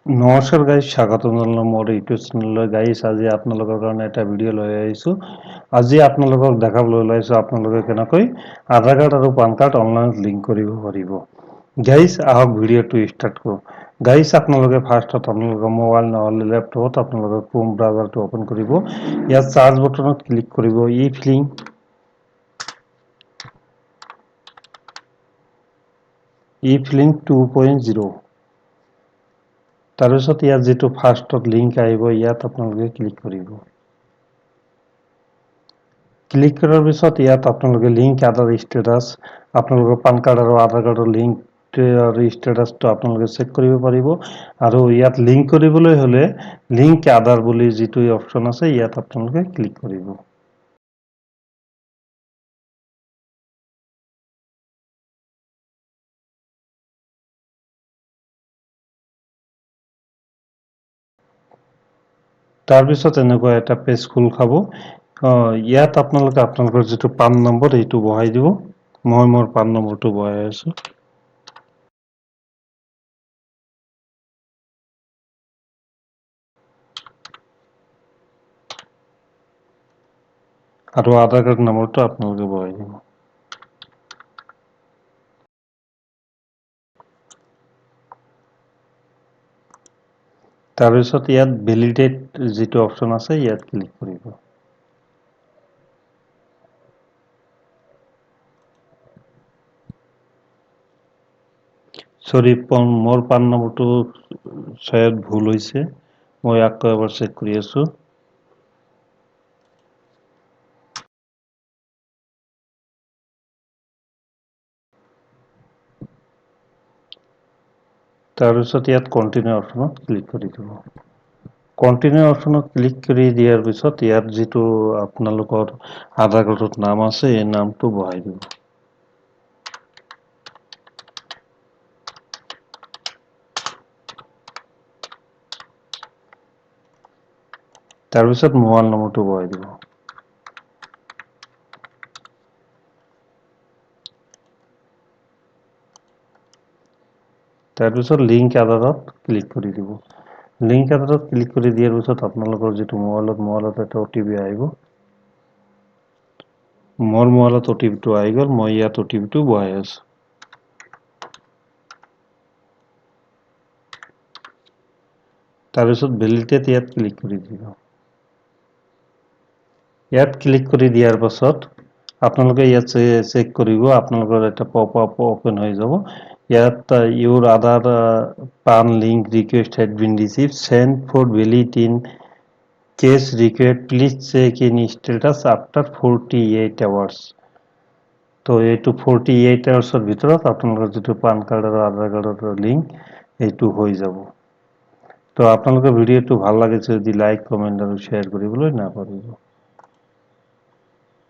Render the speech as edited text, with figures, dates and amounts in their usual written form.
নমস্কাৰ গাইজ, স্বাগতম জনালোঁ মোৰ ইউটিউব চেনেললৈ। গাইজ, আজি আপোনালোকৰ কাৰণে এটা ভিডিঅ' লৈ আহিছোঁ। আজি আপোনালোকক দেখাবলৈ ওলাইছোঁ আপোনালোকে কেনেকৈ আধাৰ কাৰ্ড আৰু পান কাৰ্ড অনলাইনত লিংক কৰিব পাৰিব। গাইজ, আহক ভিডিঅ'টো ষ্টাৰ্ট কৰোঁ। গাইজ, আপোনালোকে ফাৰ্ষ্টত আপোনালোকৰ মোবাইল নহ'লে লেপটপত আপোনালোকে ক্ৰোম ব্ৰাউজাৰটো অ'পেন কৰিব। ইয়াত চাৰ্চ বটনত ক্লিক কৰিব ই ফিলিং 2.0। তাৰপিছত ইয়াত যিটো ফাৰ্ষ্টত লিংক আহিব, ইয়াত আপোনালোকে ক্লিক কৰিব। ক্লিক কৰাৰ পিছত ইয়াত আপোনালোকে লিংক আধাৰ ষ্টেটাছ, আপোনালোকৰ পান কাৰ্ড আৰু আধাৰ কাৰ্ডৰ লিংক আৰু ষ্টেটাছটো আপোনালোকে চেক কৰিব পাৰিব। আৰু ইয়াত লিংক কৰিবলৈ হ'লে লিংক আধাৰ বুলি যিটো অপশ্যন আছে, ইয়াত আপোনালোকে ক্লিক কৰিব। তাৰপিছত এনেকুৱা এটা পেজ খোল খাব। ইয়াত আপোনালোকে আপোনালোকৰ যিটো পান নম্বৰ, সেইটো বহাই দিব। মই মোৰ পান নম্বৰটো বহাই আছোঁ। আৰু আধাৰ কাৰ্ড নম্বৰটো আপোনালোকে বহাই দিব। তাৰপিছত ইয়াত ভেলিডেট যিটো অপশ্যন আছে, ইয়াত ক্লিক কৰিব। চৰি, মোৰ পান নম্বৰটো চায়দ ভুল হৈছে। মই আকৌ এবাৰ চেক কৰি আছোঁ। তাৰপিছত ইয়াত কণ্টিনিউ অপশ্যনত ক্লিক কৰি দিব। কণ্টিনিউ অপশ্যনত ক্লিক কৰি দিয়াৰ পিছত ইয়াত যিটো আপোনালোকৰ আধাৰ কাৰ্ডত নাম আছে, এই নামটো বহাই দিব। তাৰপিছত মোবাইল নম্বৰটো বহাই দিব। তাৰপিছত লিংক আধাৰত ক্লিক কৰি দিব। লিংক আধাৰত ক্লিক কৰি দিয়াৰ পিছত আপোনালোকৰ যিটো মোবাইলত এটা অ'টিপি আহিব। মোৰ মোবাইলত অ'টিপিটো আহি গ'ল। মই ইয়াত অ'টিপিটো বহাই আছোঁ। তাৰপিছত ভেলিডেট ইয়াত ক্লিক কৰি দিব। ইয়াত ক্লিক কৰি দিয়াৰ পাছত আপোনালোকে ইয়াত চেক কৰিব, আপোনালোকৰ এটা পপ আপ অ'পেন হৈ যাব। ইয়াত "Your Aadhaar PAN link request had been receive, send for valid in case required, please check in status after 48 hours." তো এইটো 48 আৱাৰ্ছৰ ভিতৰত আপোনালোকৰ যিটো পান কাৰ্ড আৰু আধাৰ কাৰ্ডৰ লিংক, এইটো হৈ যাব। তো আপোনালোকৰ ভিডিঅ'টো ভাল লাগিছে যদি লাইক, কমেণ্ট আৰু শ্বেয়াৰ কৰিবলৈ নাপাহৰিব।